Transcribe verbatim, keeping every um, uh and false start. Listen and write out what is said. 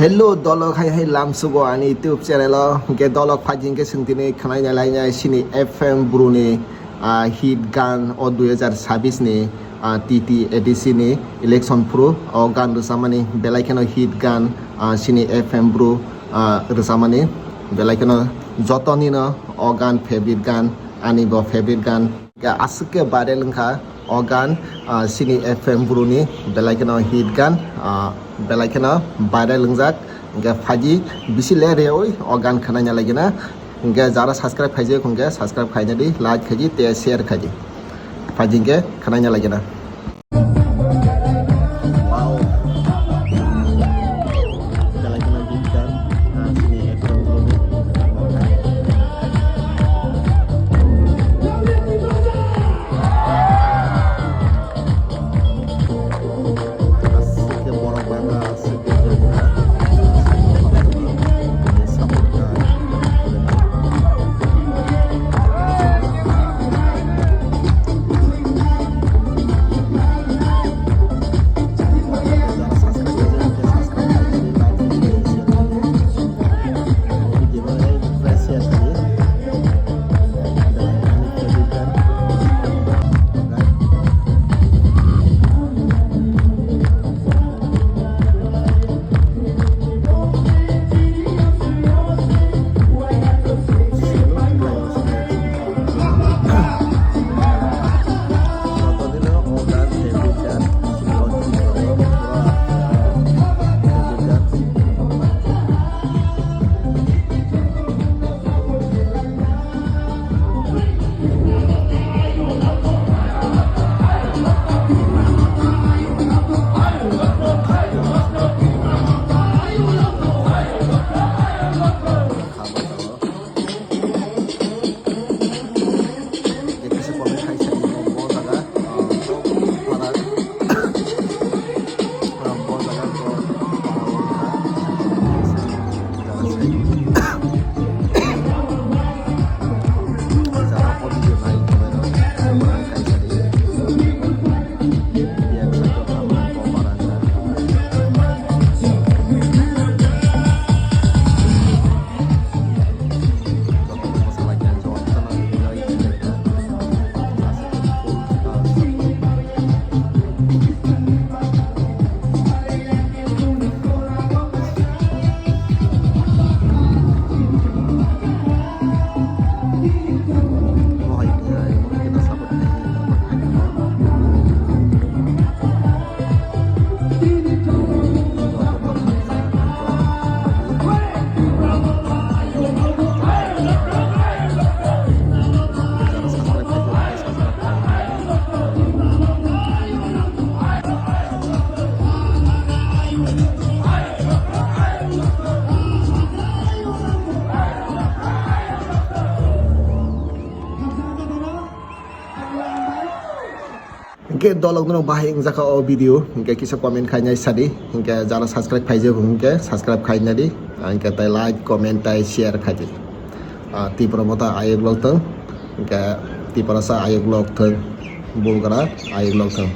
Hello, dolok hai hai lamsugo ani YouTube channel o. Hingke dolok phaji hingke swng tini khwnaina lainai sini F M Bru ni, ah, hit gan o dui hajar sabis ni, ah, T T A D C ni election phuru o gan rwchapmani belai kheno hit gan, ah, sini F M Bru, ah, rwchapmani belai kheno joto nino o gan favorite gan, ani bo favorite gan. Hingke aswk khe viral wngkha o gan, ah, sini F M Bru ni belai kheno hit gan, ah, belai kheno viral wngjak. Hingke phaji bisi le reui o gan khwnaina lagina. Hingke jara subscribe khaijak hingke subscribe khaina di, like khaidi tei share khaidi. Phaji hingke khwnaina lagina. Wow. Belai kheno hit gan, ah, sini F M Bru ni. Aswk khe borok bangkha, aswk khe jokha. Support kha. Hingke dolok no bahai wngjakha o video, hingke kisa comment khainai sadi, hingke jara subscribe khaijak hingke subscribe khainadi, hingke tai like, comment tai share khaidi. Ah, Tipra motha ayuk lok thung, hingke Tiprasa ayuk lok thung, Bulgara ayuk lok thung.